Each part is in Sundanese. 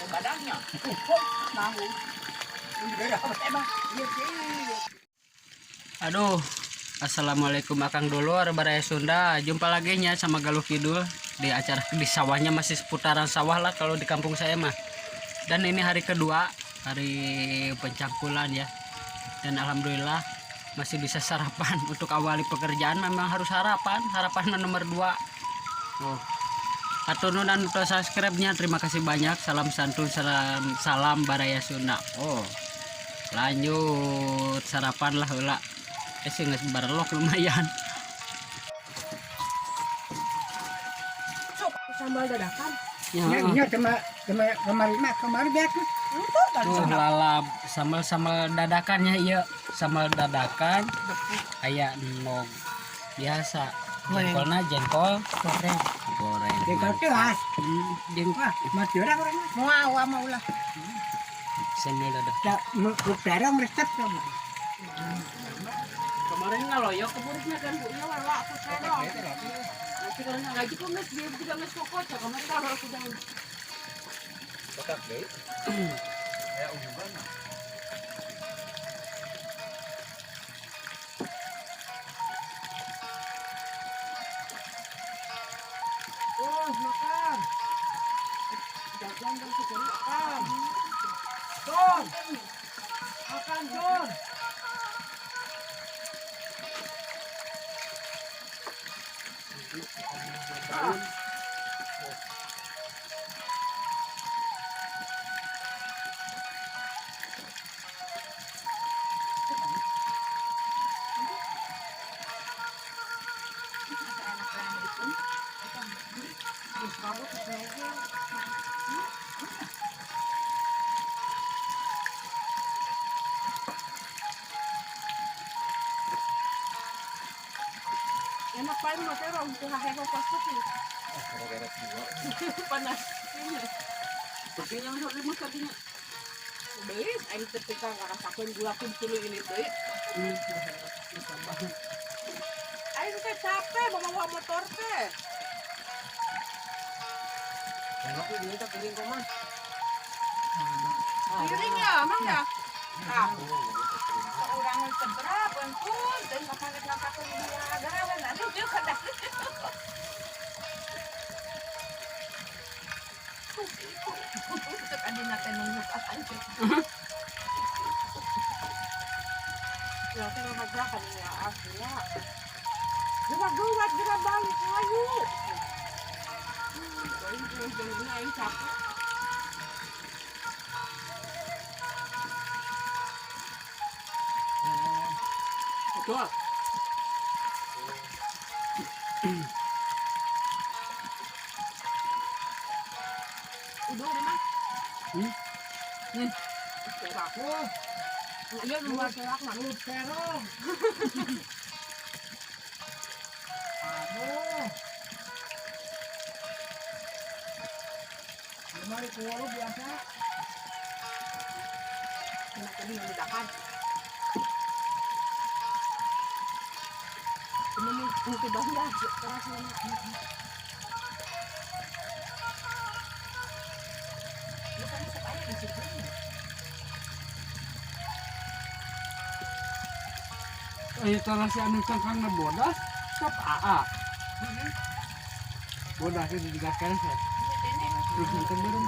Badannya. Aduh, assalamualaikum Akang Dulur Baraya Sunda. Jumpa lagi nya sama Galuh Kidul di acara di sawahnya, masih seputaran sawah lah kalau di kampung saya mah. Dan ini hari kedua, hari pencangkulan ya. Dan alhamdulillah masih bisa sarapan. Untuk awali pekerjaan memang harus harapan, harapan nomor 2. Oh. Hatur nuhun anu tos subscribe-nya, terima kasih banyak. Salam santun, salam salam Baraya Sunda. Oh. Lanjut sarapan lah heula. Sih geus barelok lumayan. Sambal dadakan. Ya, Ya, cuma cuma kemarin mah kemarin biasa. tuh lalap sambal sambal dadakannya, iya, sambal dadakan aya endog biasa, jengkolna jengkol Goreng. Goreng. Jengkol telas. Jengkol. Wah, mati orang orang. Mau awak mau lah. Sambal dadak. Tak mau terong resep sama. Kemarin ngaloyok keburuknya kan, Bu, Iya, wala aku serong. Nanti kalau ngaji kok nges dia juga nges kokot ya kemarin kalau aku udah. Betak deui. Aya ujugan. Oh, makan. Jajan dong segera makan. Don. Makan, Don. Enak paling mah terong tuh hahe kok putih. Panas. Sepertinya masuk lima tadinya. Beli, aing ketika ngarasakeun gula pun tuluy ini deui. Aing teh capek bawa motor teh. Enak ieu teh piring kumaha? Piring ya, emang ya? Ah. Urang seberapa pun, teh kapan rek ngarasakeun gula garawan aduh dieu kada. Cek adina teh nunggu anjir. Ya teh ngamajakan ya asli ya. Gerak gerak gerak balik ayo. Aing aing capek. Betul. Udah deh mah. Serak. Iya luar serak mah. Lu terong. Aduh. Kemarin kulo biasa. Enak tadi dadakan. Ini mungkin bahaya kerasnya. Bukan supaya di situ. Ayo tolong si anu cangkangna bodas, sok aa. Bodas itu digaskan saya. Terus nanti belum.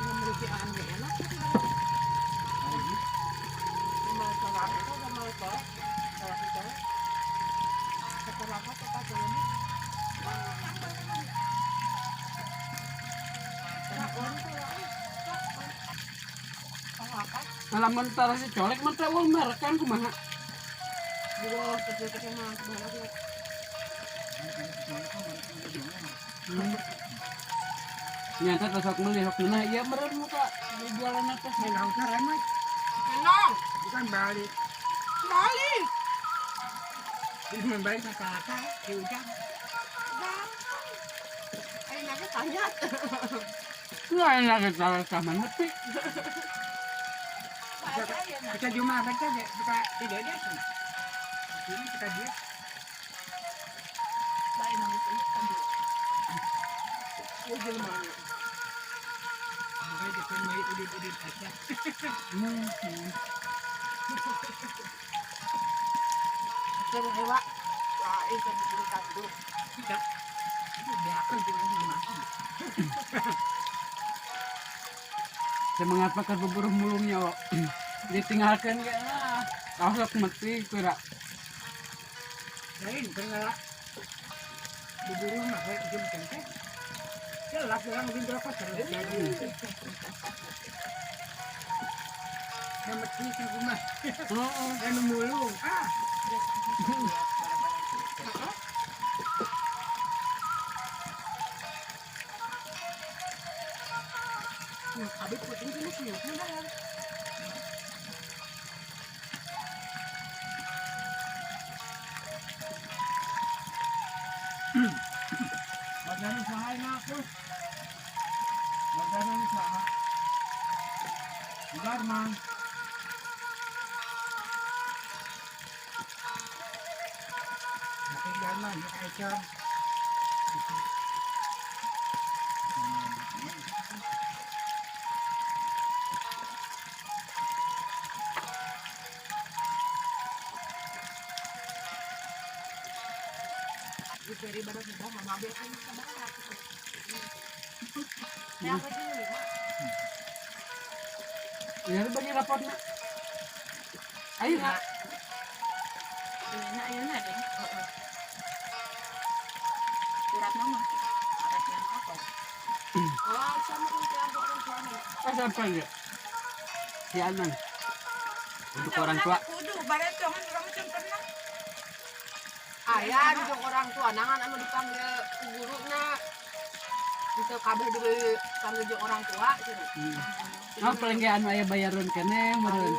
Memiliki anu enak. Sama salak itu sama kolak, salak itu. Setelah apa tetap jalan. Lamun tara si colek mah teh eueuh merek kan kumaha? Dua kecil-kecil mah kumaha. Nyata teh sok meuli sok ngeunah ieu meureun muka dijualanna teh. Menong terang Menong, bukan balik. balik. Ini membalik kata-kata di ujang. Gampang. Ayo lagi tanya. Lain lagi salah sama nepi. Kita cuma baca deh, kita tidak dia sih. Ini kita dia. Lain ang ito kan dia. Oh, jelema. Makanya kita main udin-udin aja. Pero hewa. Wah, itu bukan tuh. Tidak. Itu biasa juga mah. Semangat pakar beburuh mulungnya kok. Ditinggalkan gak lah. Kau sok mati kira. Lain pernah diburu mah kayak jam tengke. Jelas orang lebih berapa terus jadi. Yang mati kan rumah. Heeh. Dan mulung. Ah. Abi puting sini sih. Magkano sa akin na ako? Magkano sa akin? Garman. Nakilaman, nakaichon. Di barat mo mamabil kayo sa barat. Kaya ako din. Ya bagi rapotnya. Ayo nak. Ayun na, ayun na din. Oo. Surat naman. Arat yan ako. Oh, sama ko kaya ako orang tua na. Pas apa ya? Si Anan. Untuk orang tua. Kudu, barat jangan kamu pernah. Aya, jeung orang tua nangan anu dipanggil ku guruna. Itu kabeh dipanggil jeung orang tua cenah. Nah, paling ge anu aya bayaran keneh meureun.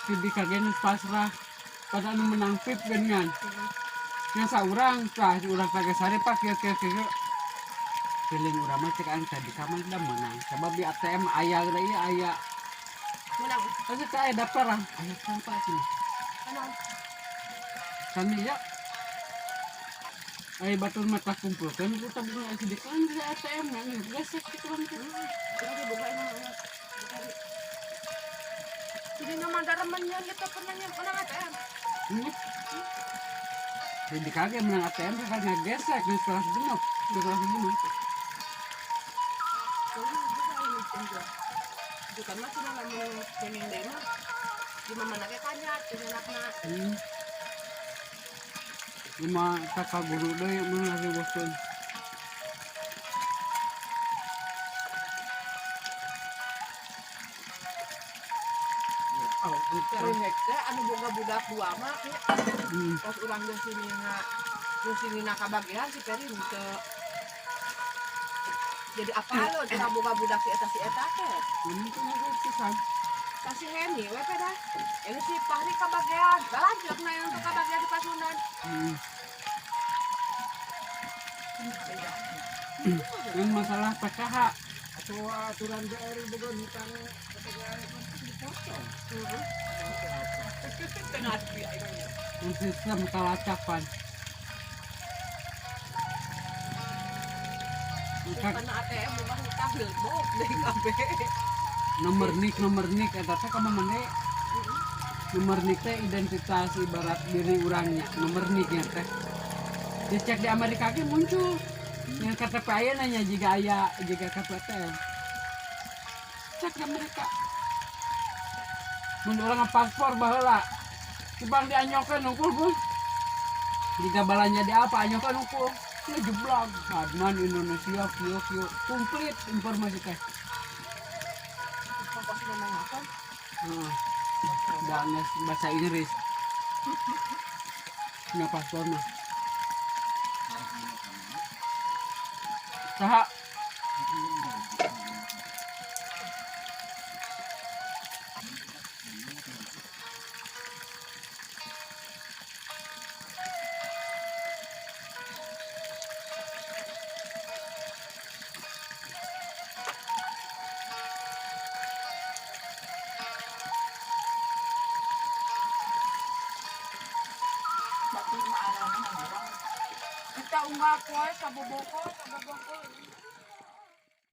Jadi kagen pasrah pada anu menang pip dengan. Yang saurang tah urang Pagasari pak kieu kieu kieu. Feeling urang mah cek aing tadi kamar dah menang. Sebab di ATM aya deui aya. Menang. Pasti teh aya daftar ah. Aya sampai sini. Menang. Kami ya. Aya batur mata kumpulkeun ku tabungan aya sedikit di ATM ngan gesek kitu urang teh. Jadi buka ini. Jadi nama daramannya gitu pernah menang ATM. Jadi kaget menang ATM kan ngegesek di kelas genep, di kelas genep. Bukan mah cuma lamun kenging deui mah. Di mana ge kanya cenah anakna. Lima kakak guru deui mun ngariweukeun. Oh, Rehek teh anu boga budak dua mah pas urang jeung si Nina jeung si Nina kabagian si Peri henteu. Jadi apa lo cara boga budak si eta teh? Ini tuh pisan. Kasih Heni we teh dah. Ini si Fahri kabagian, lanjut na yang kabagian di Pasundan. Yang masalah PKH Atau aturan BRI boga hutang KPKH dipotong. Tengah di aingnya. yang sistem kalacapan. Karena ATM boga hutang bok deui kabeh. Nomor nik eta teh kamu mende nomor nik teh identitas ibarat diri urangnya nomor niknya teh dicek di Amerika ge muncul yang KTP aya nanya jika aya jika KTP cek di Amerika mun urang paspor baheula cibang dianyokeun unggul bun jika balanya di apa anyokeun unggul ngejeblak Adnan Indonesia kieu kieu komplit informasi teh. Heeh. Dan bahasa Inggris. Punya paspor mah. Saha? Kita unggal poe saboboko saboboko.